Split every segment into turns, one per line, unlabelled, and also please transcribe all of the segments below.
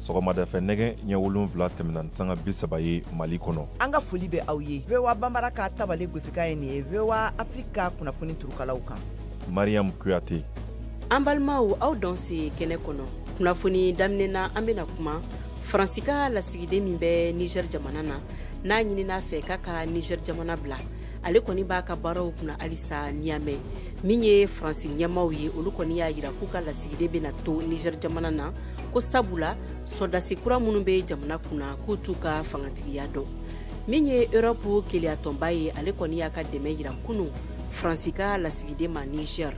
Sɔgɔmadafɛ nɛgɛ ɲɛ 7 tɛmɛna ni sanga 30 ye Mali kɔnɔ.
An ka foli bɛ aw ye VOA Banbara ka tabale gosikan ye nin ye VOA Afrique ka kunnafoni turukalaw kan.
Mariam Kuyate.
An balimaw, aw danse kɛnɛ kɔnɔ. Kunnafoni daminɛ na, an bɛna kuma Faransi ka lasigiden min bɛ Niger jamana na, n'a ɲinina fɛ k'a ka Niger jamana bila, ale kɔni b'a ka baaraw kunna halisa Niamey. Min ye Faransi ɲɛmaaw ye, olu kɔni y'a yira k'u ka lasigiden bɛna to Niger jamana na, ko sabula sɔrɔdasi kura minnu bɛ jamana kunna k'u t'u ka fangatigiya dɔn. Min ye Europe keleyatɔnba ye, ale kɔni y'a ka dɛmɛ yira kunun Faransi ka lasigiden ma Niger.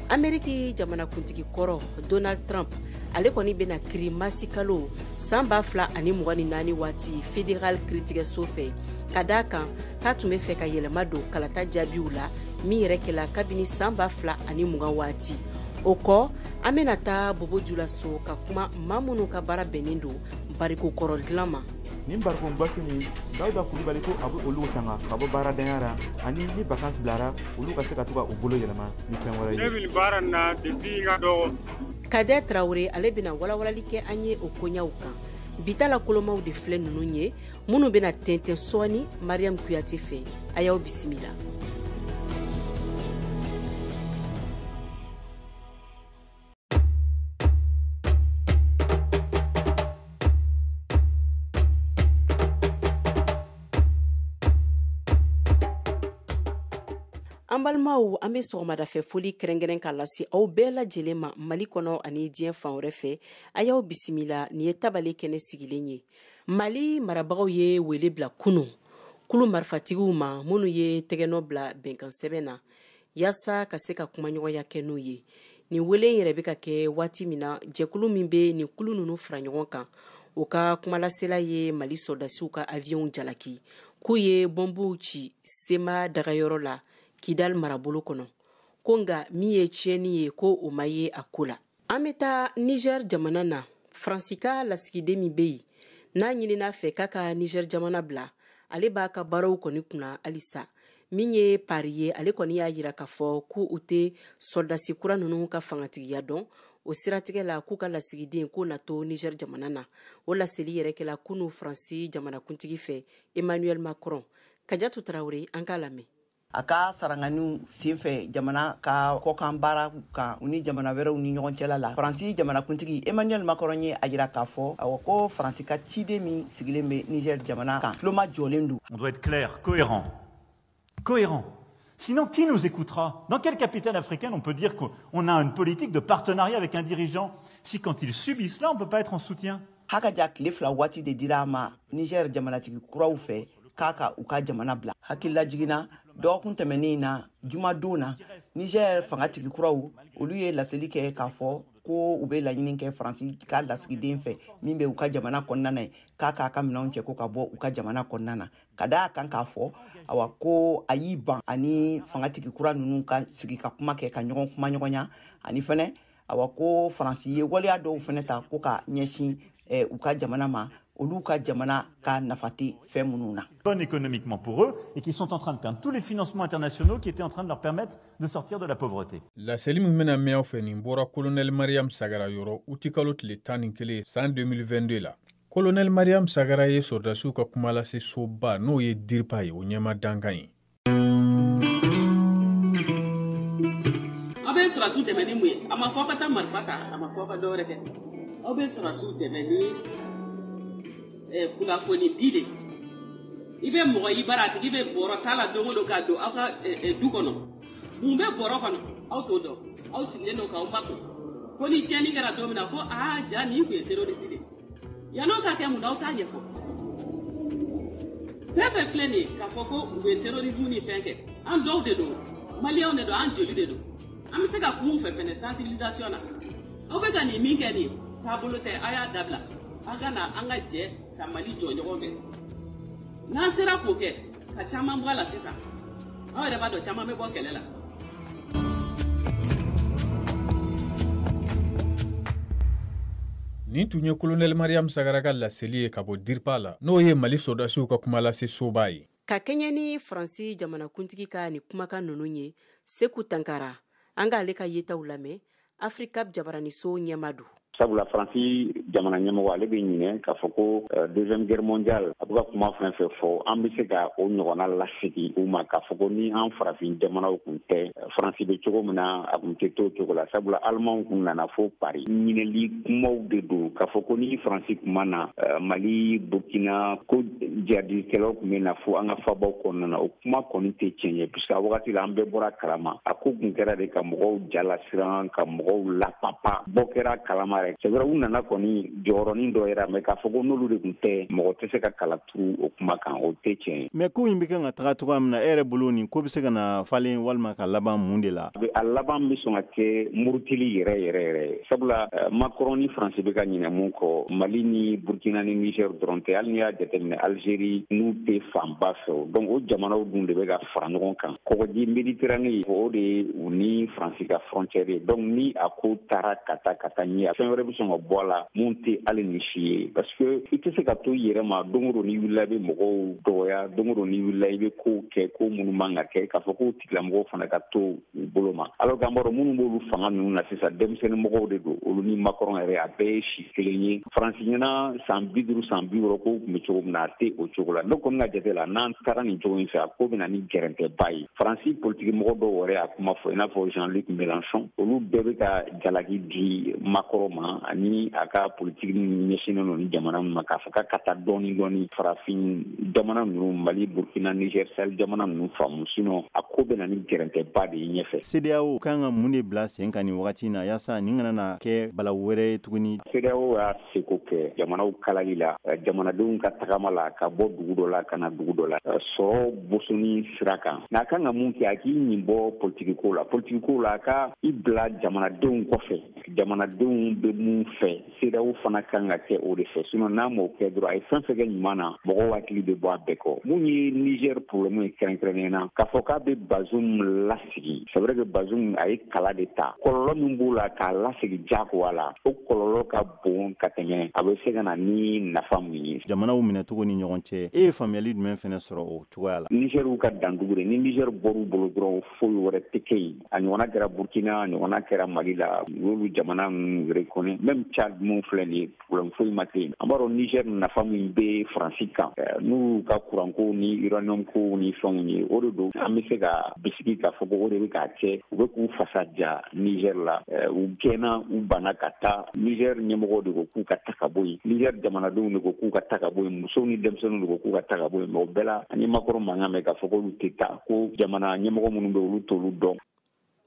Ameriki jamanakuntigi kɔrɔ Donald Trump, ale kɔni bɛna kiri masi kalo san 2024 waati fédéral kiritigɛso fɛ, ka d'a kan k'a tun bɛ fɛ ka yɛlɛma don kalata jaabiw la min yɛrɛ kɛla kabini san 2020 waati. O kɔ, an bɛna taa Bobo Julaso ka kuma maa minnu ka baara bɛnnen don bariko kɔrɔ dilan ma.
Nin barikon gafe nin, Dawuda Kulibali ko a bɛ olu tanga ka bɔ baaradanya ra, ani ni vacances bilara, olu ka se ka to ka u bolo yɛlɛma ni fɛn wɛrɛ ye.
Ne bɛ nin baara nin na depuis n ka dɔgɔ.
Kader Traoré, ale bɛna walawalali kɛ an ye o koɲaw kan. Bi ta la kolomaw de filɛ ninnu ye minnu bɛna tɛntɛn sɔɔni Mariam Kuyate fɛ. A y'aw bisimila. An balimaw, an bɛ sɔgɔmadafɛ foli kɛrɛnkɛrɛn k'a lase aw bɛɛ lajɛlen ma Mali kɔnɔ ani diɲɛ fan wɛrɛ fɛ. A y'aw bisimila, nin ye tabale kɛnɛ sigilen ye. Mali marabagaw ye wele bila kunun kulu marifatigiw ma minnu ye tɛgɛnɔ bila bɛnkan sɛbɛn na yaasa ka se ka kumaɲɔgɔnya kɛ n'u ye. Nin wele yɛrɛ bɛ ka kɛ waati min na, jɛkulu min bɛ nin kulu ninnu fara ɲɔgɔn kan, o ka kumalasela ye Mali sɔrɔdasiw ka avion jalaki k'u ye bɔnbuw ci Sema dagayɔrɔ la Kidal marabolo kɔnɔ, ko nka min ye tiɲɛni ye ko o ma ye a ko la. An bɛ taa Niger jamana na. Faransi ka lasigiden min bɛ yen n'a ɲinina fɛ k'a ka Niger jamana bila, ale b'a ka baaraw kɔni kunna halisa. Min ye Paris ye, ale kɔni y'a yira k'a fɔ k'u u tɛ sɔrɔdasi kura ninnu ka fangatigiya dɔn. O siratigɛ la, k'u ka lasigiden k'o na to Niger jamana na. O laseli yɛrɛ kɛla kunu Faransi jamanakuntigi fɛ Emmanuel Macron. Kajatu Traoré, an k'a lamɛn.
A ka saranganiw senfɛ jamana ka kɔkan baara kan u ni jamana wɛrɛw ni ɲɔgɔn cɛla la, Faransi jamanakuntigi Emmanuel Macron ye a jira k'a fɔ awa ko Faransi ka ciden min sigilen bɛ Niger jamana kan tuloma jɔlen don.
On doit être clair, cohérent. Cohérent. Sinon, qui nous écoutera? Dans quelle capitale africaine on peut dire qu'on a une politique de partenariat avec un dirigeant si quand il subit cela, on ne peut pas être en soutien?
Haka ja tile 2 waati de dira a ma Niger jamanatigi kuraw fɛ k'a ka u ka jamana bila. Hakilila jiginna dɔgɔkun tɛmɛnen na, jumadon na, Niger fangatigi kuraw olu ye laseli kɛ k'a fɔ ko u bɛ laɲini kɛ Faransi ka lasigiden fɛ min bɛ u ka jamana kɔnɔna na ye, k'a k'a ka minɛnw cɛ ko ka bɔ u ka jamana kɔnɔna na, ka da a kan k'a fɔ awa ko a y'i ban ani fangatigi kura ninnu ka sigi ka kuma kɛ ka ɲɔgɔn kuma ɲɔgɔnya, ani fɛnɛ awa ko Faransi ye waleya dɔw fɛnɛ ta ko ka ɲɛsin u ka jamana ma, olu ka jamana ka nafa tɛ fɛn minnu na.
Bonne économiquement pour eux et qui sont en train de perdre tous les financements internationaux qui étaient en train de leur permettre de sortir de la pauvreté.
Laseli min bɛna mɛn aw fɛ, nin bɔra Colonel Mariam Sagara yɔrɔ utikalo tile 11 san 2022 la. Colonel Mariam Sagara ye sɔrɔdasiw ka kumalase soba n'o ye DIRPA ye, o ɲɛma dankan ye.
Aw bɛ sɔrɔdasiw dɛmɛ ni mun ye? A ma fɔ aw ka taa marifa ta, a ma fɔ aw ka dɔwɛrɛ kɛ. Aw bɛ sɔrɔdasiw dɛmɛ ni kunnafoni di de. I bɛ mɔgɔ i bara, a tigi bɛ bɔrɔ t'a la don o don k'a don aw ka du kɔnɔ. Mun bɛ bɔrɔ kɔnɔ? Aw t'o dɔn. Aw sigilen don k'aw makun. Fo ni tiɲɛni kɛra don min na ko aa ja nin tun ye terroriste de ye. Yann'o ka kɛ, mun na aw t'a ɲɛfɔ? Fɛn fɛn filɛ nin ye k'a fɔ ko u bɛ terrorisme ni fɛn kɛ, an dɔw de don, maliyɛnw de don, an joli de don. An bɛ se ka kun fɛ fɛnɛ sensibilisation na. Aw bɛ ka nin min kɛ nin ye, taabolo tɛ, a y'a dabila. An ka na an ka jɛ ka Mali jɔ ɲɔgɔn fɛ. N'an sera k'o kɛ ka caman bɔ a la sisan, aw yɛrɛ b'a dɔn caman bɛ bɔ kɛlɛ la.
Nin tun ye Colonel Mariam Sagara ka laseli ye ka bɔ DIRPA la, n'o ye Mali sɔrɔdasiw ka kumalase soba ye.
Ka kɛɲɛ ni Faransi jamanakuntigi ka nin kumakan ninnu ye, Seku Tankara, an k'ale ka yetaw lamɛn. Africable jabaraniso ɲɛma don.
Sabula Faransi jamana ɲɛmɔgɔ, ale bɛ ɲinɛ k'a fɔ ko Deuxième Guerre mondiale, a bɛ ka kuma fɛn fɛn fɔ, an bɛ se ka o ɲɔgɔnna lasegin u ma, k'a fɔ ko ni an farafin jamanaw kun tɛ, Faransi bɛ cogo min na, a kun tɛ to o cogo la, sabula Alimanw kun nana fo Paris. Ɲinɛli kumaw de don k'a fɔ ko ni Faransi kuma na Mali, Burkina, ko jihadikɛlaw tun bɛ na fo an ka fabaw kɔnɔna na, o kuma kɔni tɛ tiɲɛ ye, puisque a wagati la an bɛɛ bɔra kalama. A ko kun kɛra de ka mɔgɔw jalasiran, ka mɔgɔw lapapa, bɔ kɛra kalama yɛrɛ. C'est vrai, u nana kɔni jɔyɔrɔnin dɔ yɛrɛ, mais k'a fɔ ko n'olu de tun tɛ, mɔgɔ tɛ se ka kala turu o kuma kan, o tɛ tiɲɛ ye.
Mais ko in bɛ kan ka taga cogoya min na, e yɛrɛ bolo, nin ko bɛ se ka na falen walima ka laban mun de la?
A laban bɛ sɔn ka kɛ murutili yɛrɛ yɛrɛ yɛrɛ, sabula Macron ni Faransi bɛ ka ɲinɛ mun kɔ, Mali ni Burkina ni Niger dɔrɔn tɛ. Hali n'i y'a jateminɛ, Algérie n'u tɛ fanba fɛ o. Donc o jamanaw dun de bɛ ka fara ɲɔgɔn kan. Kɔgɔji Méditerranée, o de ye u ni Faransi ka frontière ye. Donc ni a ko taara ka taa ka taa ɲɛ, fɛn wɛrɛ bɛ sɔn ka bɔ a la mun tɛ hali ni si ye, parce que i tɛ se ka to i yɛrɛ ma don o don n'i wulila i bɛ mɔgɔw dɔgɔya, don o don n'i wulila i bɛ kow kɛ, ko minnu man ka kɛ, k'a fɔ k'o tigilamɔgɔw fana ka to u bolo ma, alors que an b'a dɔn minnu b'olu fanga ninnu na sisan, denmisɛnnin mɔgɔw de don. Olu ni Macron yɛrɛ, a bɛɛ ye si kelen ye. Faransi ɲɛna san 50, san 60, kow tun bɛ cogo min na, a tɛ o cogo la. Ne kɔni ka jate la, n'an taara nin cogo in fɛ, a ko bɛ na ni gɛrɛntɛba ye. Faransi politiki mɔgɔ dɔw yɛrɛ y'a kuma fɔ, i n'a fɔ Jean-Luc Mélenchon, olu bɛɛ bɛ ka jalaki di Macron ma ani a ka politiki min ɲɛsinnen don ni jamana min ma, k'a fɔ k'a ka taa dɔɔni dɔɔni farafin jamana ninnu, Mali, Burkina, Niger, Sahel jamana ninnu faamu, sinon a ko bɛ na ni gɛrɛntɛba de ye ɲɛfɛ.
CEDEAO kan ka mun de bila sen kan nin wagati in na, yaasa nin kana na kɛ balawu wɛrɛ ye tuguni?
CEDEAO y'a seko kɛ jamanaw kalali la, jamanadenw ka tagama la, ka bɔ dugu dɔ la ka na dugu dɔ la, sɔrɔ bosoni sira kan. Nka a kan ka mun kɛ? A k'i ɲin bɔ politiki ko la. Politiki ko la, a ka i bila jamanadenw kɔfɛ. Jamanadenw bɛ mun fɛ, CEDEAO fana kan ka kɛ o de fɛ, sinon n'a m'o kɛ dɔrɔn, a ye fɛn fɛn kɛ ɲuman na, mɔgɔw hakili bɛ bɔ a bɛɛ kɔ. Mun ye Niger problème ye kɛrɛnkɛrɛnnenya na, k'a fɔ k'a bɛ Bazoum lasigi, c'est vrai que Bazoum, a ye kala de ta. Kɔlɔlɔ min b'o la k'a lasigi diyagoya la, o kɔlɔlɔ ka bon ka tɛmɛ a bɛ se ka na ni nafa mun ye.
Jamanaw minɛcogo ni ɲɔgɔn cɛ, e ye faamuyali jumɛn fɛnɛ sɔrɔ o cogoya la?
Niger y'u ka dandugu de. Ni Niger bɔr'u bolo dɔrɔn, foyi wɛrɛ tɛ kɛ yen. A ɲɔgɔnna kɛra Burkina, a ɲɔgɔnna kɛra Mali la, u y'olu jamana ninnu reconnu. Même Tchad mun filɛ nin ye, problème foyi ma kɛ yen. An b'a dɔn Niger nafa min bɛ Faransi kan, n'u ka kuranko ni uranium ko ni fɛnw ye, o de don. An bɛ se ka bisigi k'a fɔ ko o de bɛ k'a kɛ, u bɛ k'u fasa ja Niger la. U gɛnna, u banna ka taa. Niger ɲɛmɔgɔw de ko k'u ka ta ka bɔ yen, Niger jamanadenw de ko k'u ka ta ka bɔ yen, musow ni denmisɛnninw de ko k'u ka ta ka bɔ yen. Mais o bɛɛ la, ani Macron mankan mɛn k'a fɔ k'olu tɛ taa, ko jamana ɲɛmɔgɔ minnu bɛ, olu t'olu dɔn.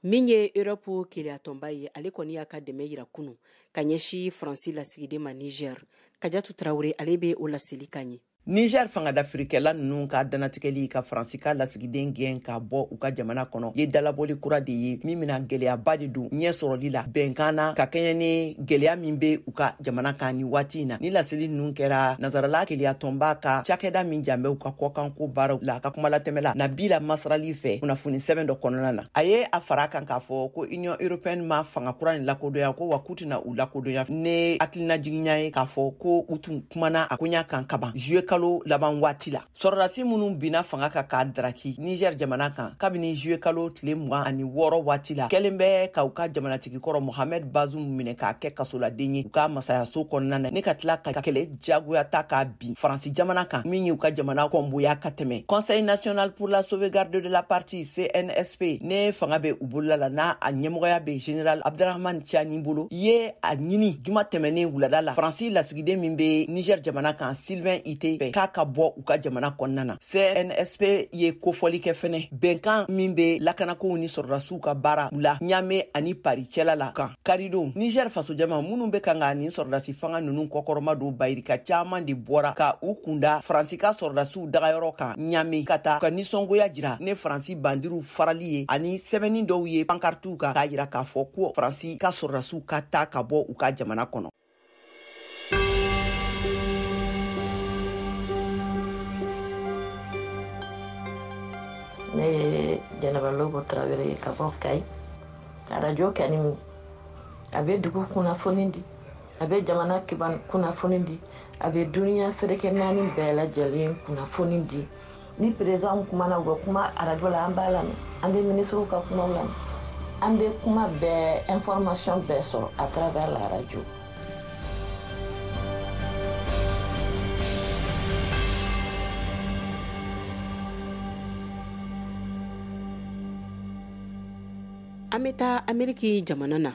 Min ye Europe keleyatɔnba ye, ale kɔni y'a ka dɛmɛ yira kunu ka ɲɛsi Faransi lasigiden ma Niger. Kajatu Tarawele, ale bɛ o laseli ka ɲɛ.
Niger fangadafirikɛla ninnu ka danatigɛli ka Faransi ka lasigiden gɛn ka bɔ u ka jamana kɔnɔ ye dalabɔli kura de ye min bɛna gɛlɛyaba de don ɲɛ sɔrɔli la bɛnkan na, ka kɛɲɛ ni gɛlɛya min bɛ u ka jamana kan ni waati in na. Ni laseli ninnu kɛra Nazarala keleyatɔnba ka cakɛda min jan bɛ u ka kɔkanko baaraw la ka kumalatɛmɛ la Nabila Masarali fɛ kunnafoni sɛbɛn dɔ kɔnɔna na. A ye a fara kan k'a fɔ ko Union européenne ma fanga kura nin lakodɔnya, ko wa k'u tɛna u lakodɔnya, ne hakilinajiginya ye k'a fɔ ko u tun kumana a koɲa kan kaban juillet kalo laban waati la. Sɔrɔdasi minnu binna fanga kan k'a daraki Niger jamana kan kabini juillet kalo tile 26 waati la, kɛlen bɛ ka u ka jamanatigi kɔrɔ Mohamed Bazoum minɛ k'a kɛ kasoladen ye u ka masayaso kɔnɔna na, ne ka tila ka kɛlɛ jagoya ta k'a bin Faransi jamana kan min y'u ka jamana kɔnboya ka tɛmɛ. Conseil national pour la sauvegarde de la partie, CNSP, ne fanga bɛ u bolola la, n'a a ɲɛmɔgɔya bɛ général Abdrahman Tiani bolo, ye a ɲini juma tɛmɛnen wulada la Faransi lasigiden min bɛ Niger jamana kan, Sylvain Ite fɛ, k'a ka bɔ u ka jamana kɔnɔna na. CNSP ye kofɔli kɛ fɛnɛ bɛnkan min bɛ lakanakow ni sɔrɔdasiw ka baara la Ɲame ani Paris cɛla la kan karidon. Niger fasojama minnu bɛ kan ka nin sɔrɔdasi fanga ninnu kɔkɔrɔma don, bayirika caman de bɔra ka u kunda Faransi ka sɔrɔdasiw dagayɔrɔ kan Ɲame, ka taa ka nisɔngoya jira ne Faransi bandiriw farali ye, ani sɛbɛnni dɔw ye pankartiw kan k'a jira k'a fɔ ko Faransi ka sɔrɔdasiw ka taa ka bɔ u ka jamana kɔnɔ.
Ne ye Jɛnɛba Lobo Tarawele ye ka bɔ Kayi. Arajo kani, a bɛ dugu kunnafoni di, a bɛ jamana kiban kunnafoni di, a bɛ duniya ferekɛ naani bɛɛ lajɛlen kunnafoni di. Ni président kumana, u bɛ kuma arajo la, an b'a lamɛn. An bɛ ministres ka kumaw lamɛn, an bɛ kuma bɛɛ, information bɛɛ sɔrɔ à travers la radio.
An bɛ taa Ameriki jamana na.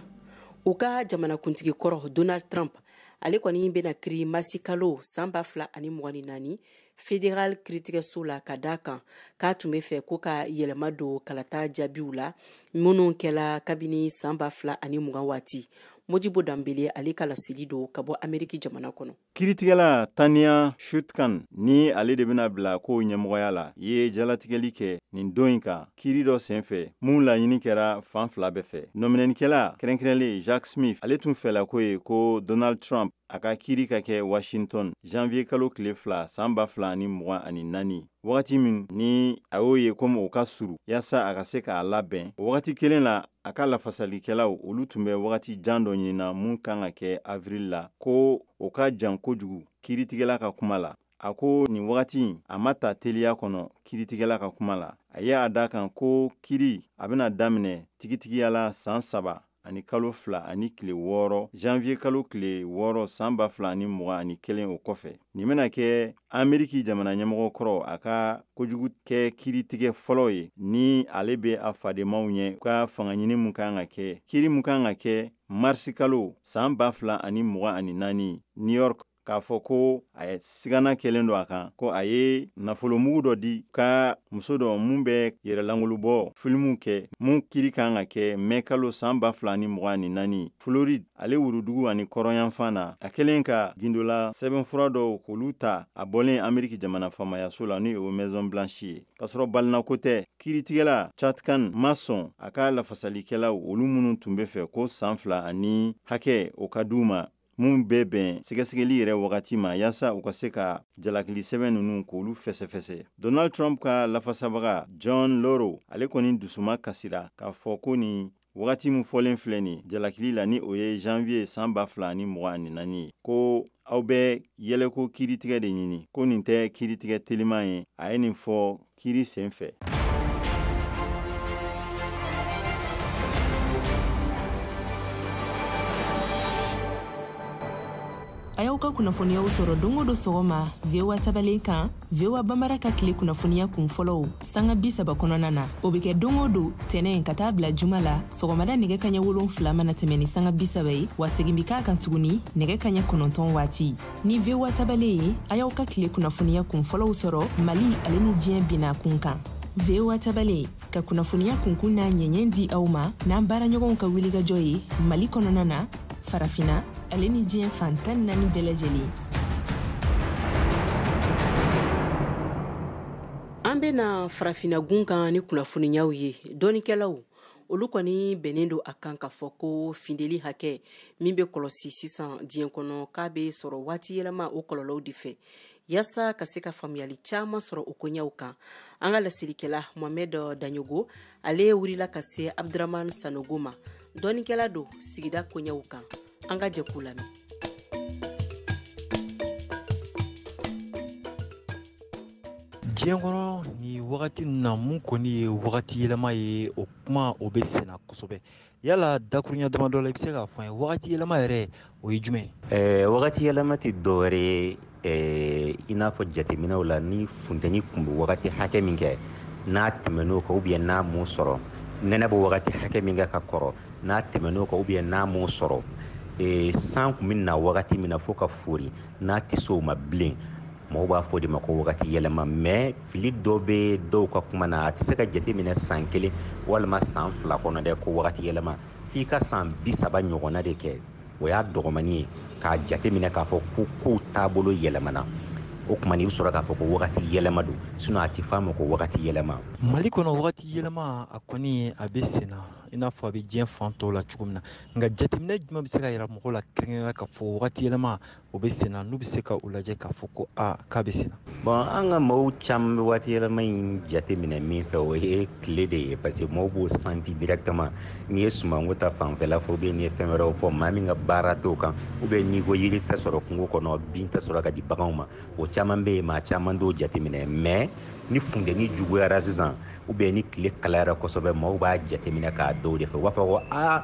U ka jamanakuntigi kɔrɔ Donald Trump, ale kɔni bɛna kiri masikalo san 2024 federal kiritigɛso la, ka da kan k'a tun bɛ fɛ ko ka yɛlɛma don kalata jaabiw la minnu kɛla kabini san 2020 waati. Modibo Danbele, ale ka laseli don ka bɔ Ameriki jamana kɔnɔ.
Kiiritigɛla Tania Chutkan, ni ale de bɛna bila ko ɲɛmɔgɔya la, ye jalatigɛli kɛ nin don in kan kiiri dɔ senfɛ mun laɲini kɛra fan fila bɛɛ fɛ. Nɔminɛnikɛla kɛrɛnkɛrɛnlen Jack Smith, ale tun fɛlako ye ko Donald Trump a ka kiiri ka kɛ Washington janvier kalo tile 2 san 2024, wagati min ni a y'o ye komi o ka suru yaasa a ka se k'a labɛn. O wagati kelen la, a ka lafasalikɛlaw, olu tun bɛ wagati jan dɔ ɲinina mun kan ka kɛ avril la, ko o ka jan kojugu kiiritigɛla ka kuma la. A ko nin wagati in, a ma ta teliya kɔnɔ. Kiiritigɛla ka kuma la, a ye a da kan ko kiiri a bɛna daminɛ tigitigiya la san 3 ani kalo 2 ani tile 6, janvier kalo tile 6 san 2021. O kɔfɛ, nin bɛna kɛ Ameriki jamana ɲɛmɔgɔ kɔrɔ a ka kojugu kɛ kiiritigɛ fɔlɔ ye ni ale bɛ a fadenmaw ɲɛ ka fanga ɲini mun kan ka kɛ, kiiri mun kan ka kɛ marisi kalo san 2024 New York, k'a fɔ ko a ye sigana kɛlen don a kan ko a ye nafolomugu dɔ di ka muso dɔ mun bɛ yɛrɛlangolobɔ filimuw kɛ, mun kiri kan ka kɛ mɛ kalo san 2024 Floride, ale wurudugu ani kɔrɔnyanfan na, a kɛlen ka gindola sɛbɛnfura dɔw k'olu ta a bɔlen Ameriki jamana faamayaso la, ni o Maison Blanche ye, k'a sɔrɔ balinako tɛ. Kiiritigɛla Chutkan ma sɔn a ka lafasalikɛlaw, olu minnu tun bɛ fɛ ko san 2 ani hakɛ o ka d'u ma mun bɛ bɛn sɛgɛsɛgɛli yɛrɛ wagati ma, yaasa u ka se ka jalakili sɛbɛn ninnu k'olu fɛsɛfɛsɛ. Donald Trump ka lafasabaga John Lauro, ale kɔni dusuma kasira k'a fɔ ko nin wagati min fɔlen filɛ nin jalakili la, ni o ye janvier san 2024 ye, ko aw bɛ yɛlɛko kiiritigɛ de ɲini, ko nin tɛ kiiritigɛ teliman ye. A ye nin fɔ kiiri sen fɛ.
A y'aw ka kunnafoniyaw sɔrɔ don o don sɔgɔma VOA tabalen kan, VOA Bambara ka tile kunnafoniya kun fɔlɔw sanga 30 kɔnɔna na. O bɛ kɛ don o don tɛnɛ ka taa bila juma la, sɔgɔmada nɛgɛ kaɲɛ 7 mana tɛmɛ ni sanga 30 ye, wa segin bi k'a kan tuguni nɛgɛ kaɲɛ 9 waati. Ni VOA tabalen ye, a y'aw ka tile kunnafoniya kun fɔlɔw sɔrɔ Mali ale ni diɲɛ bina kun kan. VOA tabalen ka kunnafoniya kunkun n'a ɲɛɲɛ di aw ma n'an baaraɲɔgɔnw ka wulikajɔ ye Mali kɔnɔna na, Farafina ale ni diɲɛ fan 14 bɛɛ lajɛlen.
An bɛna farafinagun kan ni kunnafoniyaw ye. Dɔnnikɛlaw, olu kɔni bɛnnen don a kan k'a fɔ ko findeli hakɛ min bɛ kɔlɔsi sisan diɲɛ kɔnɔ, k'a bɛ sɔrɔ waati yɛlɛma o kɔlɔlɔw de fɛ. Yaasa ka se ka faamuyali caman sɔrɔ o koɲɛw kan, an ka laselikɛla Mohamɛd Daɲogo, ale wulila ka se Abdramane Sanogo ma, dɔnnikɛla don sigida koɲɛw kan. An ka jɛ k'u lamɛn.
Diɲɛ kɔnɔ ni wagati na, mun kɔni ye wagati yɛlɛma ye, o kuma o bɛ senna kosɛbɛ. Yala dakuruɲɛ damadɔ la, i bɛ se k'a fɔ an ye, wagati yɛlɛma yɛrɛ o ye jumɛn
ye? Wagati yɛlɛma tɛ dɔwɛrɛ ye, i n'a fɔ jateminɛw la, ni funteni kun bɛ wagati hakɛ min kɛ, n'a tɛmɛn'o kan ou bien n'a m'o sɔrɔ, nɛnɛ bɛ wagati hakɛ min kɛ ka kɔrɔ, n'a tɛmɛn'o kan ou bien n'a m'o sɔrɔ, san kun bɛ na wagati min na fo ka fori, n'a tɛ se o ma bilen, mɔgɔw b'a fɔ de ma ko wagati yɛlɛma. Mais fili dɔ bɛ dɔw ka kuma na, a tɛ se ka jateminɛ san 1 walima san 2 kɔnɔ dɛ ko wagati yɛlɛma, f'i ka san 30 ɲɔgɔnna de kɛ, o y'a dɔgɔmani ye k'a jateminɛ k'a fɔ ko kow taabolo yɛlɛmana. O tuma i bɛ sɔrɔ k'a fɔ ko wagati yɛlɛma don, sinon a tɛ f'a ma ko wagati yɛlɛma.
Mali kɔnɔ, wagati yɛlɛma a kɔni a bɛ sen na i n'a fɔ a bɛ diɲɛ fan tɔw la cogo min na, nka jateminɛ jumɛn bɛ se ka yira mɔgɔw la kɛrɛnkɛrɛnnenya k'a fɔ wagati yɛlɛma o bɛ sen na, n'u bɛ se ka u lajɛ k'a fɔ ko aa k'a bɛ sen na?
Bon, an ka maaw caman bɛ waati yɛlɛma in jateminɛ min fɛ, o ye tile de ye, parce que maaw b'o santi directement. N'i ye sumanko ta fanfɛla fɔ, ou bien n'i ye fɛn wɛrɛw fɔ, maa min ka baara t'o kan, ou bien n'i ko yiri tɛ sɔrɔ kungo kɔnɔ, bin tɛ sɔrɔ ka di baganw ma, o caman bɛ yen, maa caman t'o jateminɛ. Mais ni funteni juguyara sisan, ou bien ni tile kalayara kosɛbɛ, maaw b'a jateminɛ k'a dɔw de fɛ, u b'a fɔ ko aa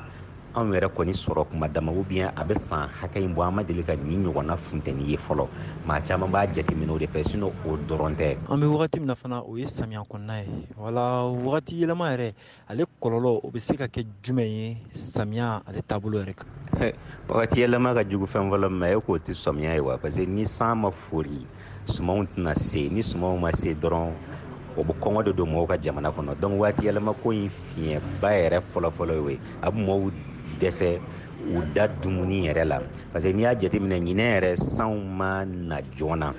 anw yɛrɛ kɔni sɔrɔ kuma dama ou bien a bɛ san hakɛ in bɔ, an ma deli ka nin ɲɔgɔnna funteni ye fɔlɔ. Maa caman b'a jateminɛ o de fɛ, sinon o dɔrɔn tɛ.
An bɛ wagati min na fana, o ye samiya kɔnɔna ye. Wala wagati yɛlɛma yɛrɛ, ale kɔlɔlɔ o bɛ se ka kɛ jumɛn ye samiya ale taabolo yɛrɛ kan?
Wagati yɛlɛma ka jugu fɛn fɔlɔ min ma, e k'o tɛ samiya ye wa? Parce que ni san ma fori, sumanw tɛna se. Ni sumanw ma se dɔrɔn, o bɛ kɔngɔ de don mɔgɔw ka jamana kɔnɔ. Donc waati yɛlɛma ko in fiɲɛba yɛrɛ fɔlɔfɔlɔ ye o ye. A bɛ mɔgɔw dɛsɛ u da dumuni yɛrɛ la, parce que n'i y'a jateminɛ ɲinɛ yɛrɛ sanw ma na joona,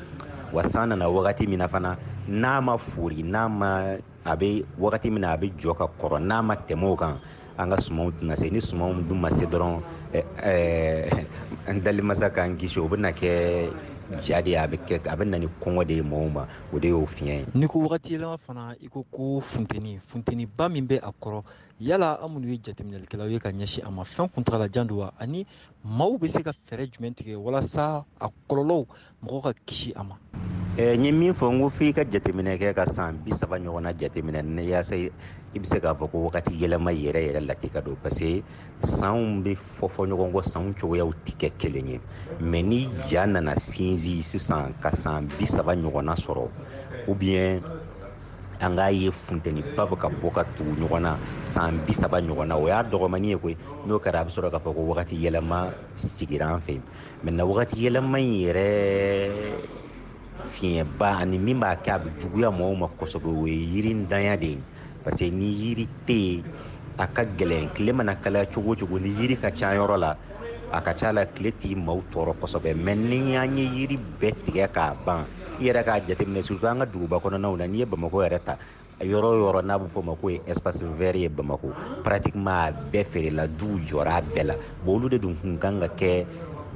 wa san nana wagati min na fana, n'a ma fori, n'a ma a bɛ wagati min na a bɛ jɔ ka kɔrɔ, n'a ma tɛmɛ o kan, an ka sumanw tɛna se. Ni sumanw dun ma se dɔrɔn, n dalimasa k'an kisi, o bɛna kɛ ja de ye, a bɛ na ni kɔngɔ de ye mɔgɔw ma. O de y'o fiɲɛ ye.
N'i ko wagati yɛlɛma fana, i ko ko funteni, funteniba min bɛ a kɔrɔ, yala an minnu ye jateminɛlikɛlaw ye ka ɲɛsin a ma, fɛn kuntagalajan don wa? Ani maaw bɛ se ka fɛɛrɛ jumɛn tigɛ walasa a kɔlɔlɔw mɔgɔw ka kisi a ma?
N ye min fɔ, n ko f'i ka jateminɛ kɛ ka san 30 ɲɔgɔnna jateminɛ, yaasa i bɛ se k'a fɔ ko wagati yɛlɛma yɛrɛ yɛrɛ latika don, parce que sanw bɛ fɔ ɲɔgɔn kɔ, sanw cogoyaw tɛ kɛ kelen ye. Mais ni ja nana sinsin sisan ka san 30 ɲɔgɔnna sɔrɔ, ou bien an k'a ye funteniba bɛ ka bɔ ka tugu ɲɔgɔn na san 30 ɲɔgɔn na, o y'a dɔgɔmani ye koyi. N'o kɛra, a bɛ sɔrɔ k'a fɔ ko wagati yɛlɛma sigira an fɛ. Maintenant wagati yɛlɛma in yɛrɛ fiɲɛba ani min b'a kɛ a bɛ juguya mɔgɔw ma kosɛbɛ, o ye yirintanya de ye. Parce que ni yiri tɛ yen, a ka gɛlɛn. Tile mana kalaya cogo o cogo, ni yiri ka ca yɔrɔ la, a ka ca la tile t'i maaw tɔɔrɔ kosɛbɛ. Mais ni an ye yiri bɛɛ tigɛ k'a ban, i yɛrɛ k'a jateminɛ, surtout an ka duguba kɔnɔnaw na, n'i ye Bamakɔ yɛrɛ ta, yɔrɔ o yɔrɔ n'a bɛ fɔ o ma ko ye espace vert ye Bamakɔ, pratiquement a bɛɛ feerela, duw jɔra a bɛɛ la. Bon, olu de dun kun kan ka kɛ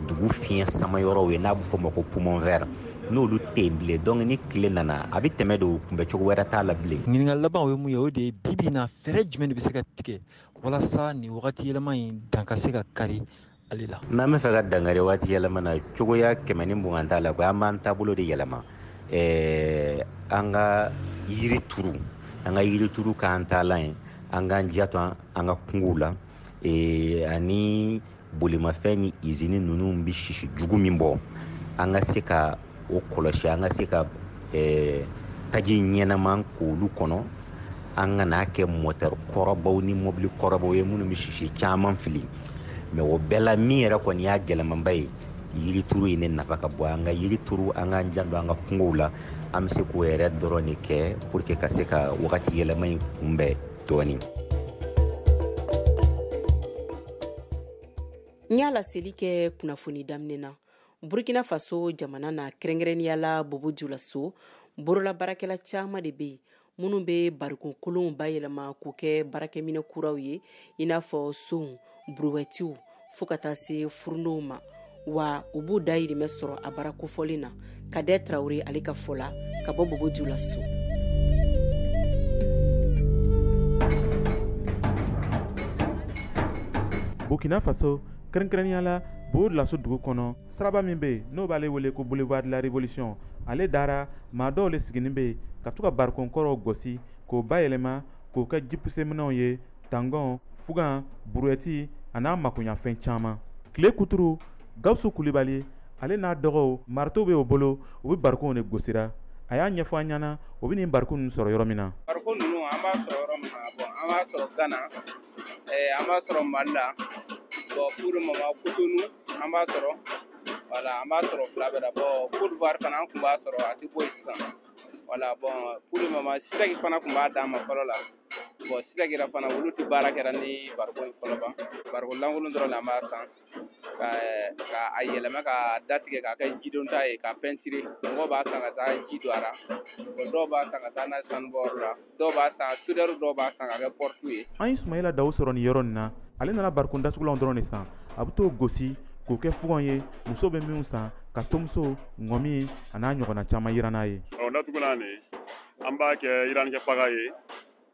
dugu fiɲɛ sama yɔrɔw ye, n'a bɛ fɔ o ma ko poumon vert, n'olu tɛ yen bilen. Donc ni tile nana, a bɛ tɛmɛ de, o kunbɛ cogo wɛrɛ t'a la bilen.
Ɲininkali laban o ye mun ye? O de ye bi bi in na, fɛɛrɛ jumɛn de bɛ se ka tigɛ walasa nin wagati yɛlɛma in dan ka se ka kari ale la?
N'an bɛ fɛ ka dankari waati yɛlɛma na, cogoya 120 t'a la koyi. An b'an taabolo de yɛlɛma. An ka yiri turu, an ka yiri turu k'an taalan ye, an k'an janto an ka kungow la, ani bolimafɛn ni izini ninnu bɛ sisi jugu min bɔ, an ka se ka o kɔlɔsi, an ka se ka taji ɲɛnama k'olu kɔnɔ, an kana kɛ mɔtɛri kɔrɔbaw ni mɔbili kɔrɔbaw ye minnu bɛ sisi caman fili. Mais o bɛɛ la, min yɛrɛ kɔni y'a gɛlɛmanba ye, yirituru ye ne nafa ka bɔ. An ka yiri turu, an k'an janto an ka kungow la. An bɛ se k'o yɛrɛ dɔrɔn de kɛ pour que ka se ka wagati yɛlɛma in kunbɛn dɔɔnin.
N y'a laseli kɛ kunnafoni daminɛ na, Burkina Faso jamana na, kɛrɛnkɛrɛnnenya la Bobo Julaso, borola baarakɛla caman de bɛ yen minnu bɛ barikon kolonw bayɛlɛma k'u kɛ baarakɛminɛ kuraw ye, i n'a fɔ sonw, buruwɛtiw, fo ka taa se furundow ma. Wa u b'u dayirimɛ sɔrɔ a baara kofɔlen na. Kadɛ Tarawele ale ka fɔ la ka bɔ Bobo Julaso.
Burkina Faso, kɛrɛnkɛrɛnnenya la Bobo Julaso dugu kɔnɔ, siraba min bɛ yen n'o b'ale wele ko boulevard de la Révolution, ale dara maa dɔw le sigilen bɛ yen ka to ka barikon kɔrɔw gosi k'o bayɛlɛma k'o kɛ jipuseminɛnw ye, tangɔn, fugan, buruwɛti a n'a makoɲafɛn caman. Tile kuturu, Gawusu Kulibali ale n'a dɔgɔw, marteau bɛ o bolo, u bɛ barikonw de gosira. A y'a ɲɛfɔ an ɲɛna o bɛ nin barikon ninnu sɔrɔ yɔrɔ min na.
Barikon ninnu, an b'a sɔrɔ yɔrɔ min na, bon, an b'a sɔrɔ Gana, an b'a sɔrɔ Mali la, bon, pour le moment Cotonou an b'a sɔrɔ, voilà, an b'a sɔrɔ fila bɛɛ la. Bon, Côte d'Ivoire fana an tun b'a sɔrɔ, a tɛ bɔ yen sisan, voilà. Bon, pour le moment SITEC fana tun b'a d'an ma fɔlɔ la. Bon, SITEC yɛrɛ fana, olu tɛ baara kɛra ni barikon in fɔlɔ ban. Barikon lankolon dɔrɔn de an b'a san ka a yɛlɛma ka datigɛ k'a kɛ jidonta ye, ka pɛntiri. Mɔgɔw b'a san ka taa ji don a la. Bon, dɔw b'a san ka taa n'a ye sanubɔyɔrɔ la, dɔw b'a san soudeur, dɔw b'a san ka kɛ porte ye.
An ye Sumayila Dawu sɔrɔ nin yɔrɔ nin na. Ale nana barikon datugulanw dɔrɔn de san. A bɛ t'o gosi k'o kɛ fugan ye, muso bɛ minnu san ka tomuso, ŋɔmi a n'a ɲɔgɔnna caman yiran n'a ye.
Datugulan nin, an b'a kɛ yiranikɛ paga ye.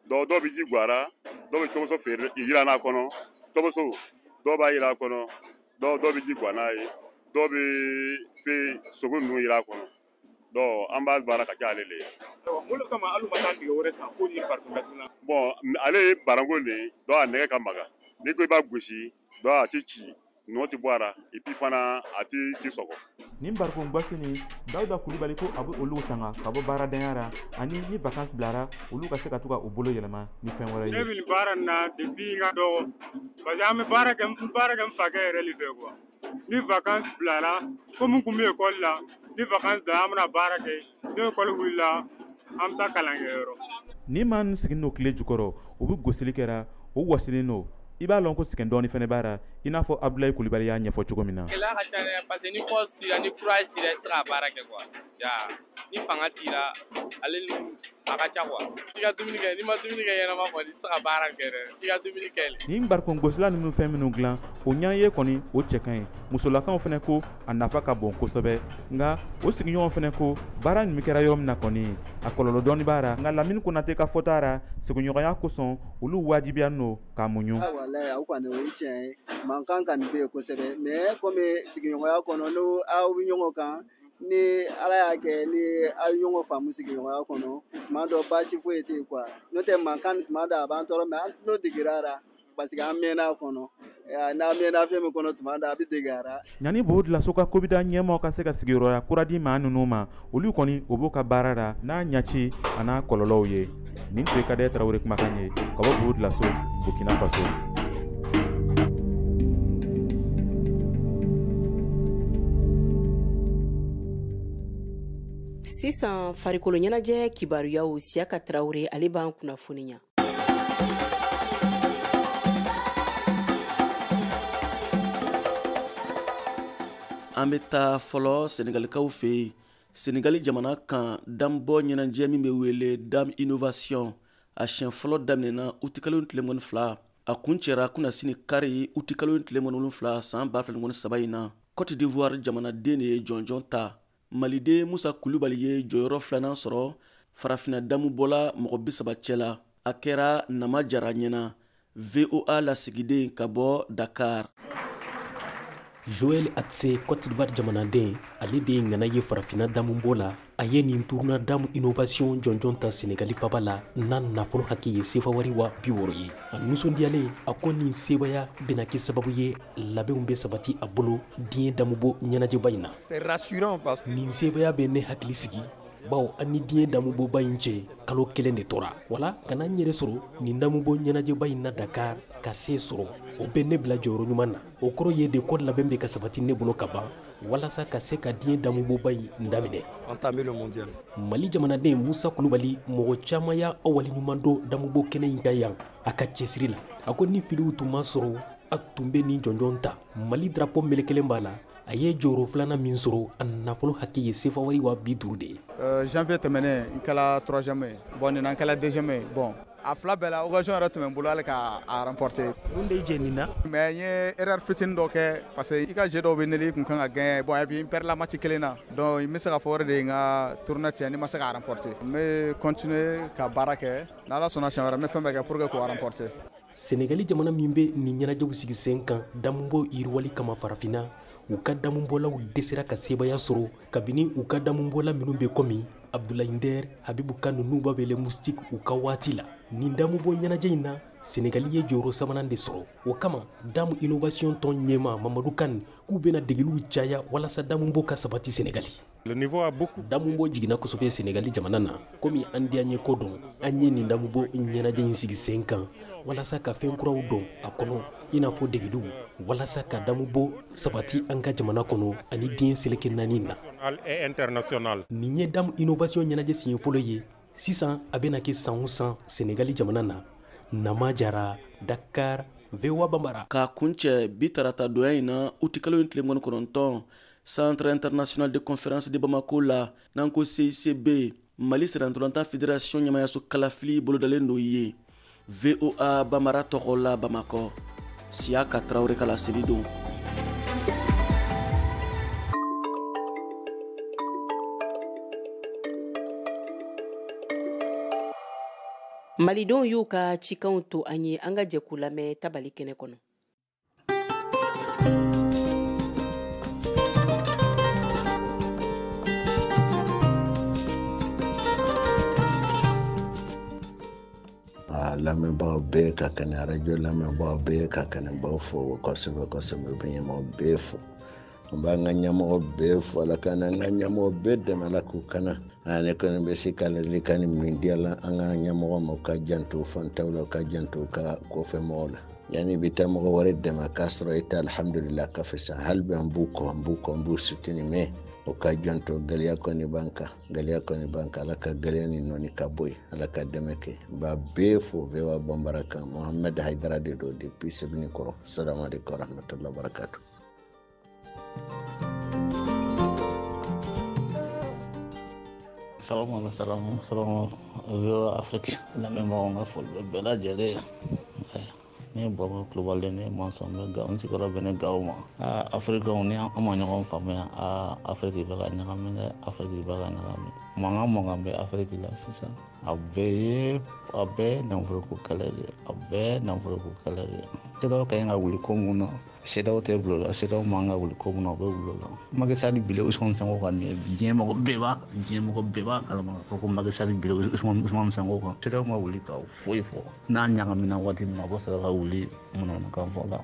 Dɔw bɛ ji guwara, dɔw bɛ tomuso feere yiran n'a kɔnɔ, tomuso dɔw b'a yira a kɔnɔ, dɔw bɛ ji guwa n'a ye, dɔw bɛ fe sogo ninnu yira a kɔnɔ. Donc an b'a baara ka kɛ ale de ye.
Mun de kama hali ma taa nɛgɛ wɛrɛ san fo ni barikon datugulan?
Bon, ale ye baranko nin, donc a nɛgɛ ka maga. N'i ko i b'a gosi, Donc a tɛ ci, nɔ tɛ bɔ a la, et puis fana a tɛ sɔgɔ.
Nin barikon gosi nin, Dawuda Kulubali ko a bɛ olu tanga ka bɔ baaradenya la, ani ni vacances bilara, olu ka se ka to ka u bolo yɛlɛma ni fɛn wɛrɛ ye.
Ne bɛ nin baara nin na depuis n ka dɔgɔ, parce que an bɛ baara kɛ, n baara kɛ n fakɛ yɛrɛ de fɛ quoi. Ni vacances bilara, komi n kun bɛ école la, ni vacances bilara an bɛna baara kɛ, ni école wulila an bɛ taa kalankɛyɔrɔ.
Ni maa ninnu sigilen don tile jukɔrɔ, u bɛ gosili kɛra, u wasilen don. I b'a lɔn ko sɛgɛn dɔɔni fɛnɛ b'a la, i n'a fɔ Abdoulaye Kulibali y'a ɲɛfɔ cogo min na.
Gɛlɛya ka ca dɛ, parce que ni force t'i la, ni courage t'i la, i tɛ se ka baara kɛ quoi. Ya, ni fanga t'i la, ale ni a ka ca quoi. I ka dumuni kɛ, n'i ma dumuni kɛ ɲɛnama kɔni, i tɛ se ka baara kɛ dɛ. I ka dumuni kɛ le.
Nin barikon gosila ninnu fɛn minnu dilan, o ɲɛnye kɔni o cɛ ka ɲi. Musolakaw fɛnɛ ko a nafa ka bon kosɛbɛ, nka o sigiɲɔgɔn fɛnɛ ko baara nin kɛra yɔrɔ min na kɔni, a kɔlɔlɔ dɔɔni b'a la. Nka Lamini Konate ka fɔta la, sigiɲɔgɔnya kosɔn olu wajibiya don k'a muɲu.
Walayi, o kɔni o ye tiɲɛ ye, mankan kɔni bɛ yen kosɛbɛ, mais komi sigiɲɔgɔnya kɔnɔ, n'o aw bɛ ɲɔgɔn kan, ni Ala y'a kɛ ni aw ye ɲɔgɔn faamu sigiɲɔgɔnya kɔnɔ, tuma dɔ baasi foyi tɛ yen quoi. N'o tɛ mankan tuma dɔ a b'an tɔɔrɔ, mais an tulo degera a la parce que an mɛnna a kɔnɔ. N'an mɛnna fɛn min kɔnɔ tuma dɔ a bɛ dege a la.
Yanni Bobo-Dioulasso ka kobida ɲɛmaaw ka se ka sigiyɔrɔya kura di maa ninnu ma, olu kɔni o b'u ka baara la n'a ɲaci a n'a kɔlɔlɔw ye. Nin tun ye Kadɛ Tarawele kumakan ye ka bɔ Bobo-Dioulasso, Burkina Faso.
Sisan farikolo ɲɛnajɛ kibaruyaw, Siyaka Tarawele ale b'an kunnafoniya.
An bɛ taa fɔlɔ Senegalikaw fɛ yen. Senegali jamana kan danbɔ ɲɛnajɛ min bɛ wele Dame Innovation, a siɲɛ fɔlɔ daminɛna utikalo tile 22, a kuncɛra kunnasini kari utikalo tile 27 san 2023 in na. Cote d'Ivoire jamanaden de ye jɔnjɔn ta. Maliden Musa Kulubali ye jɔyɔrɔ filanan sɔrɔ farafinna damubɔla mɔgɔ 30 cɛ la. A kɛra Nama Jara ɲɛna, VOA lasigiden ka bɔ Dakar.
Joël Atse, Côte d'Ivoire jamanaden, ale de ye ŋana ye farafinna damubɔ la. A ye nin tournoi Dame Innovation jɔnjɔn ta Senegali faba la n'a nafolo hakɛ ye sefa wari 60 ye. A nisɔndiyalen, a ko nin sebaya bɛna kɛ sababu ye labɛnw bɛ sabati a bolo diɲɛ damubɔ ɲɛnajɛba in na.
C'est rassurant parce que
nin sebaya bɛ ne hakili sigi, bawo an ni diɲɛ damubɔba in cɛ kalo kelen de tora. Wala kana n yɛrɛ sɔrɔ nin damubɔ ɲɛnajɛba in na Dakar ka se sɔrɔ, o bɛ ne bila jɔyɔrɔ ɲuman na. O kɔrɔ ye de ko labɛn bɛ ka sabati ne bolo ka ban walasa ka se ka diɲɛ damubɔba in daminɛ.
Entamer le mondial.
Mali jamanaden Musa Kulubali, mɔgɔ caman y'a waleɲuman dɔn damubɔ kɛnɛ in kan yan a ka cɛsiri la. A ko ni filiw tun ma sɔrɔ, a tun bɛ nin jɔnjɔn ta. Mali drapeau melekelen b'a la. A ye jɔyɔrɔ filanan min sɔrɔ, a nafolo hakɛ ye sefa wari 50 de ye.
Janvier tɛmɛnen n kɛla troisième ye, bon nin na n kɛla deuxième ye, bon a fila bɛɛ la occasion yɛrɛ tun bɛ n bolo hali ka a remporter.
Mun de y'i jɛ nin na?
Mais n ye erreur fitinin dɔ kɛ parce que i ka jeu dɔw bɛ neli i kun kan ka gagner, bon et puis n perdre la match kelen na, donc n bɛ se k'a fɔ o de ye n ka tournoi tiɲɛ, ni ma se k'a remporter. N bɛ continuer ka baara kɛ, n'Ala sɔnna siɲɛ wɛrɛ n bɛ fɛn bɛɛ kɛ pour que k'o remporter.
Senegali jamana min bɛ nin ɲɛnajɛw sigi sen kan damubɔ yiriwali kama farafinna, u ka damubɔlaw dɛsɛra ka sebaya sɔrɔ kabini u ka damubɔla minnu bɛ komi Abdoulaye Nder, Habibu Kanu n'u b'a wele Moustique u ka waati la. Nin damubɔ ɲɛnajɛ in na, Senegali ye jɔyɔrɔ sabanan de sɔrɔ. O kama Dame Innovation tɔn ɲɛmaa Mamadu Kane k'u bɛna degeliw caya walasa damubɔ ka sabati Senegali. Damubɔ jiginna kosɛbɛ Senegali jamana na. Komi an diya ko dɔn, an ye nin damubɔ ɲɛnajɛ in sigi sen kan walasa ka fɛn kuraw dɔn a kɔnɔ, i n'a fɔ degeliw, walasa ka damubɔ sabati an ka jamana kɔnɔ ani diɲɛ seleke naani na. Nin ye Dame Innovation ɲɛnajɛ siɲɛ fɔlɔ ye. Sisan a bɛna kɛ san o san Senegali jamana na. Nama Jara, Dakar, VOA Bambara.
K'a kuncɛ bi tarata donya in na, utikalo in tile 29, Centre international de conférence de Bamako la, n'an ko CICB, Mali sirantolatan fédération ɲɛmayaso kalafili bolodalen don yen. VOA Bambara tɔgɔ la Bamakɔ, Siyaka Tarawele ka laseli don.
Malidenw y'u ka cikanw to an ye, an ka jɛ k'u lamɛn tabali kɛnɛ kɔnɔ.
A lamɛnbagaw bɛɛ ka kɛnɛ, arajo lamɛnbagaw bɛɛ ka kɛnɛ, n b'aw fo kosɛbɛ kosɛbɛ, bɛ ɲɛmɔgɔ bɛɛ fo. N b'an ka ɲɛmɔgɔ bɛɛ fo, Ala ka n'an ka ɲɛmɔgɔ bɛɛ dɛmɛ, Ala k'u kana. Ne kɔni bɛ se ka ladilikan min di ala an ka ɲɛmɔgɔ ma, u ka janto fantanw la, u ka janto u ka kɔfɛ mɔgɔw la. Yanni i bɛ taa mɔgɔ wɛrɛ dɛmɛ k'a sɔrɔ i tɛ, alhamdulillah, ka fisa. Hali bi an b'u kɔ, an b'u kɔ, an b'u suteni, mais o ka janto, gɛlɛya kɔni b'an kan, gɛlɛya kɔni b'an kan. Ala ka gɛlɛya ni nɔni ka bɔ yen, Ala ka dɛmɛ kɛ. N b'a bɛɛ fo VOA Bambara kan. Mohamed Haidara de don depuis Sebenikɔrɔ. Salamu alaikum warahmatullahi wabarakatuh.
Salamu salamu salamu, VOA Afrique lamɛnbagaw, n ka foli bɛ bɛɛ lajɛlen ye. Ne ye Baba Kulubali, ne ye Mansɔn bɛ Gawo, n sigiyɔrɔ bɛnnen Gawo ma. Afirikaw, ni an ma ɲɔgɔn faamuya, Afiriki bɛ ka ɲagami dɛ, Afiriki bɛ ka ɲagami. Mankan bɛ Afiriki la sisan. A bɛɛ ye nafoloko kɛlɛ de ye, a bɛɛ ye nafoloko kɛlɛ de ye. CEDEAO ka ɲi ka wuli ko mun na, CEDEAO tɛ bila o la, CEDEAO man ka wuli ko mun na, o bɛ wuli o la. Macky Sall bilen Ousmane Sonko kan nin ye, diɲɛ mɔgɔ bɛɛ b'a kalama k'a fɔ ko Macky Sall bilen Ousmane Sonko kan. CEDEAO ma wuli ka foyi fɔ, n'a ɲagamina waati min na, a bɛ sɔrɔ ka wuli manamanakan fɔ la.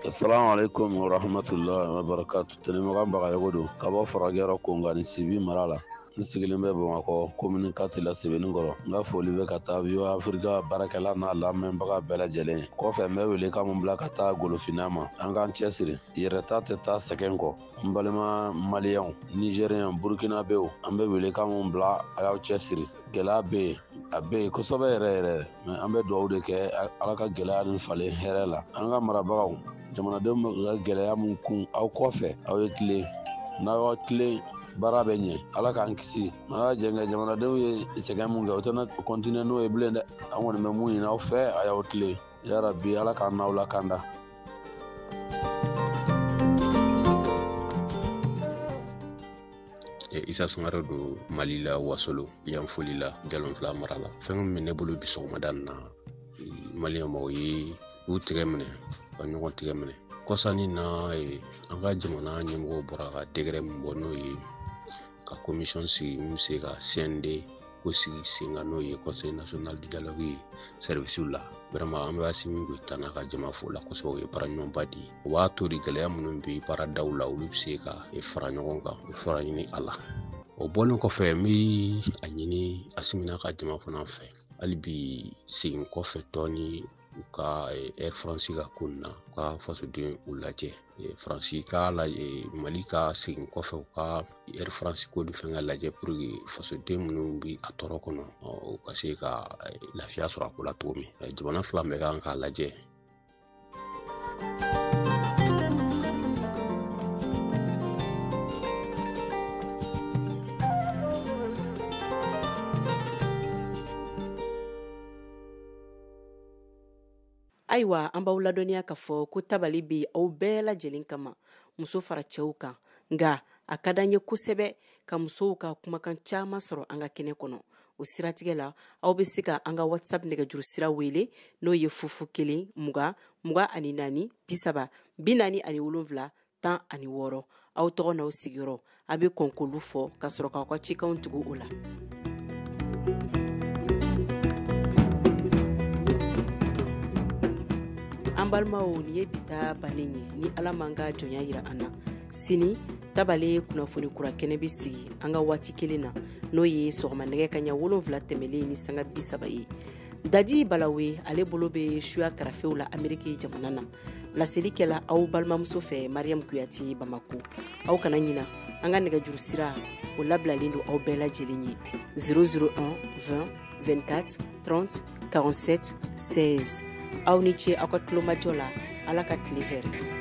Assalamu alaikum wa rahmatullahi wa barakatuh. Tɛnɛmagan Bagayogo don ka bɔ Farajɛra Kongani Sibi mara la. N sigilen bɛ Bamakɔ commune 4 la Sebenikɔrɔ. N ka foli bɛ ka taa VOA Africa baarakɛla n'a lamɛnbaga bɛɛ lajɛlen ye. Kɔfɛ n bɛ wele ka mun bila ka taa golofinna ma. An k'an cɛsiri. Yɛrɛta tɛ taa sɛgɛn kɔ. N balima Maliyɛnw, Nigériyɛnw, Burkinabéw, an bɛ wele ka mun bila, a y'aw cɛsiri. Gɛlɛya bɛ yen, a bɛ yen kosɛbɛ yɛrɛ yɛrɛ. Mais an bɛ dugawu de kɛ Ala ka gɛlɛya nin falen hɛrɛ la. An ka marabagaw, jamanadenw bɛ ka gɛlɛya mun kun aw kɔfɛ, aw ye tilen. N'aw y'aw tilen, baara bɛ ɲɛ. Ala k'an kisi. N'a y'a jɛn kɛ jamanadenw ye sɛgɛn mun kɛ, o tɛna continuer n'o ye bilen dɛ. An kɔni bɛ mun ɲini aw fɛ, a y'aw tilen. Yarabi, Ala k'an n'aw lakanda.
Isa Sangare don Mali la, Wasolo, yan foli la, Jalonfila mara la. Fɛn min bɛ ne bolo bi sɔgɔmada in na, Maliyɛn ma, o ye k'u tigɛ minɛ, ka ɲɔgɔn tigɛ minɛ. Kɔsani na, an ka jamana ɲɛmɔgɔw bɔra ka décret min bɔ, n'o ye ka commission sigi min bɛ se ka CND ko sigi sen kan, n'o ye Conseil national du dialogue ye service la. Vraiment, an bɛ Assimi Goïta n'a ka jama fo la kosɛbɛ, o ye baara ɲumanba di. O b'a to de gɛlɛya minnu bɛ baaradaw la, olu bɛ se ka fara ɲɔgɔn kan, fara ɲini a la. O bɔlen kɔfɛ, n bɛ a ɲini Assimi n'a ka jama fana fɛ, hali bi segin kɔfɛ dɔɔni u ka Air France ka ko nin na, u ka fasoden u lajɛ. Faransi ka Mali ka segin kɔfɛ, u ka Air France ko ni fɛn ka lajɛ pour que fasoden minnu bɛ a tɔɔrɔ kɔnɔ, u ka se ka lafiya sɔrɔ a ko la cogo min. Jamana fila bɛɛ kan k'a lajɛ.
Ayiwa, an b'aw ladɔnniya k'a fɔ ko tabali bɛ aw bɛɛ lajɛlen kama, muso fara cɛw kan. Nka a ka d'an ye kosɛbɛ ka musow ka kumakan caman sɔrɔ an ka kɛnɛ kɔnɔ. O siratigɛ la, aw bɛ se ka an ka WhatsApp nɛgɛjuru sira wele, n'o ye 0 0 20 24 30 47 16. Aw tɔgɔ n'aw sigiyɔrɔ, a bɛ kɔn k'olu fɔ ka sɔrɔ k'aw ka cikanw tugu o la. An balimaw, nin ye bi ta bannen ye. Ni Ala m'an ka jɔnya yira an na, sini tabale kunnafoni kura kɛnɛ bɛ sigi an ka waati kelen na, n'o ye sɔgɔma nɛgɛ kaɲa 7 tɛmɛlen ni sanga 30 ye. Dadi Balawe, ale bolo bɛ suya karafew la Ameriki jamana na. Laseli kɛla aw balimamuso fɛ, Mariam Kuyate, Bamako. Aw kana ɲina, an ka nɛgɛjuru sira o labilalen don aw bɛɛ lajɛlen ye: 001 20 24 30 47 16. Aw ni ce aw ka tulomajɔ la. Ala ka tile hɛrɛ.